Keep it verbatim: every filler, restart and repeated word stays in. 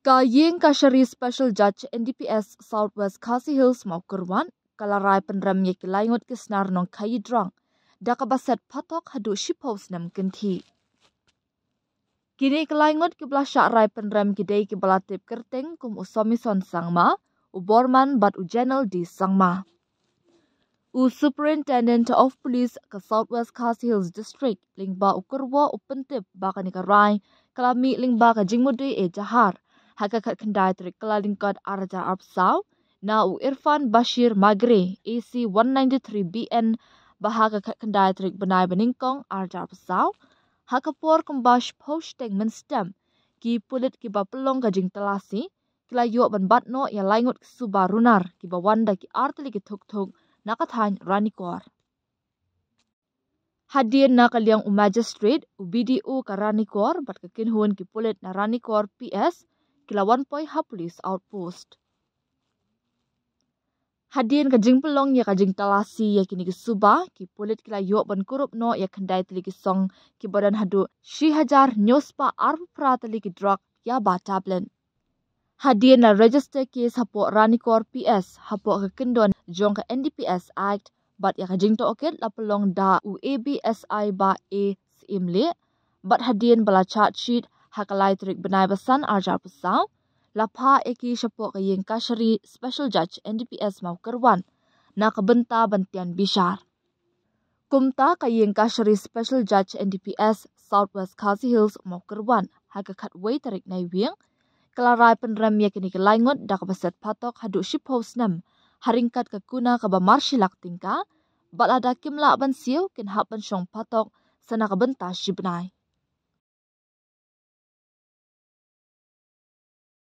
Ka Iingkashari Special Judge N D P S South West Khasi Hills Mawkyrwat ka la rai pynrem ïa ki laingut ki snar nongkhaïi drok da kaba set phatok haduh shiphew snem kynthih. Kine ki laingut kiba la shah rai pynrem ki dei kiba la tip kyrteng kum u Somison Sangma, u Borman bad u Jenel D Sangma. U Superintendent of Police ka South West Khasi Hills District lyngba u Kyrwoh u pyntip ba kane ka rai ka la mih lyngba ka jingmudui e jahar ha ka khatkhyndai tarik Kyllalyngkot arhajar arphew saw na u Irfan Bashir Magre, A C one ninety-three B N, ba ha ka khatkhyndai tarik bnai ba nyngkong arhajar arphew saw, ha ka por kumba shiphew shiteng mynstep, ki pulit kiba pynlong ka jingtalasi ki la ïoh ban bat noh ïa laingut ki suba runar kiba wan da ki artylli ki thukthuk na ka thaiñ Ranikor. Hadien na ka liang u Magistrate, u B D O ka Ranikor bad ka kynhun ki pulit na Ranikor P S ki la wan poi ha Police Outpost. Hadien ka jingpynlong ïa ka jingtalasi ïa kine ki suba, ki pulit ki la ïoh ban kurup noh ïa khyndai tylli ki song kiba don haduh shi hajar hynñiew spah arphew phra tylli ki drok ïa ba tablet. Hadien la register case hapoh Ranikor P S hapoh ka kyndon jong ka N D P S Act bad ïa ka jingtohkit la pynlong da u A B S I Bah A Syiemlieh, bad hadien ba la charge sheet ha ka lai tarik bnai ba san arhajar arphew saw, la phah ïa ki shapoh ka Iingkashari Special Judge N D P S Mawkyrwat na ka bynta ban tian bishar. Kumta ka Iingkashari Special Judge N D P S South West Khasi Hills Mawkyrwat ha ka khatwei tarik Naiwieng ka la rai pynrem ïa kine ki laingut da kaba set phatok haduh shiphew snem ha ryngkat ka kuna kaba mar shi lak tyngka, bad lada kim lah ban siew kin hap ban shong phatok sa na ka bynta shi bnai.